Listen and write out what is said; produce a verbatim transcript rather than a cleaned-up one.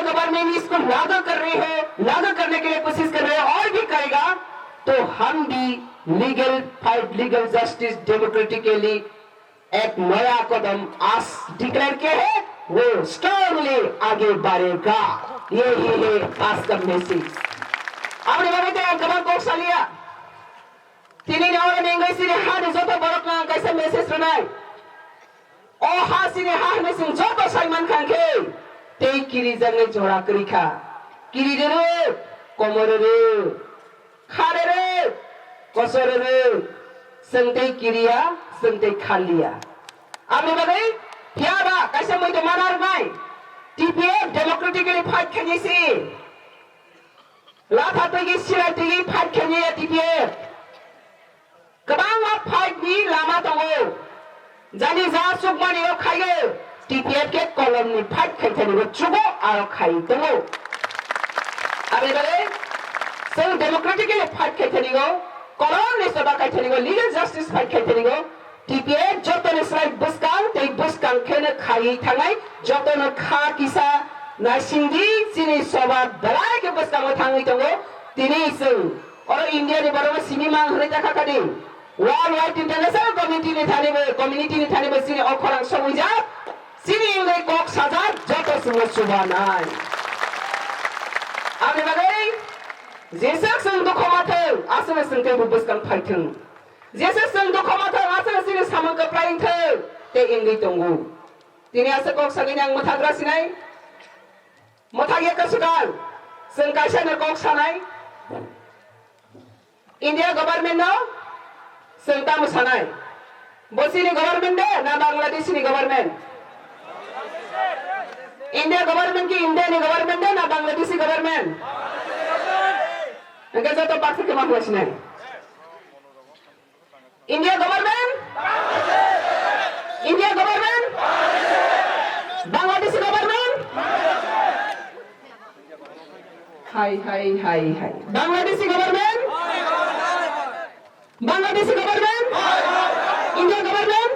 गवर्नमेंट इसको लागू कर रही है, लागू करने के लिए कोशिश कर रहे हैं और भी करेगा, तो हम भी legal fight, legal justice, democratically एक नया कदम आज डिक्लेयर किया है, वो स्ट्रांगली आगे बढ़ेगा। यही है आज का message. Aboni bagwi tei ang kwbang kok saliya. Tini ni oro ni wngwi chini ha ni joto borok no ang kaisa message rwnai. O ha chini ha hwnwi chwng joto sai mankha hwnkhe, tei kirijaknai jora kwrwi kha. Kiri rwrwk, komo rwrwk, kha rwrwk, koso rwrwk, chwng tei kiriya, chwng tei kharliya. Aboni bagwi phiya ba kaisa muitu mana rwnai, T P F democratically fight khainai se. Latha twi silai twi fight khainai ya T P F. Kwbangma fight ni lama tongo. Jani ja chukmani o khaio, T P F khe kolom ni fight khai thani bo chugo aro khai tongo. Aboni bagwi chwng democratically fight khai thani go, kolom ni choba khai thani go, legal justice fight khai thani go. T P F jotoni slai bwskang tei bwskang kheno khaiwi thangnai, jotono kha kisa naisingdi, chini soba belai khe bwskango thangwi tongo. Tini chwng oro India ni borokno simi mang hwnwi ta kha kha di. World wide international community ni thani bo, community ni thani bo chini o khorang sogwijak, chini wngwi kok sajak joto chwngno chubanai. Aboni bagwi jesa chwng dukho ma thung, aswkno chwng teibo bwskang phai thung. Jesa chwng dukho ma thung, aswkno chini samung kwplai wng thung, tei wngwi tongo. Tini aswk kok sagwi ang mwthagra sinai. Mwthagya kwswkang, chwng kaisa no kok sanai. India government no chwng tamo sanai? Bo chini government de na Bangladesh ni government? India government ki India ni government de na Bangladesh ni government? Hwnkhe joto baksa khe ma hwnwi sinai. India government? India government? Bangladesh government? Hai, hai, hai, hai. Bangladesh government? Bangladesh government? India government?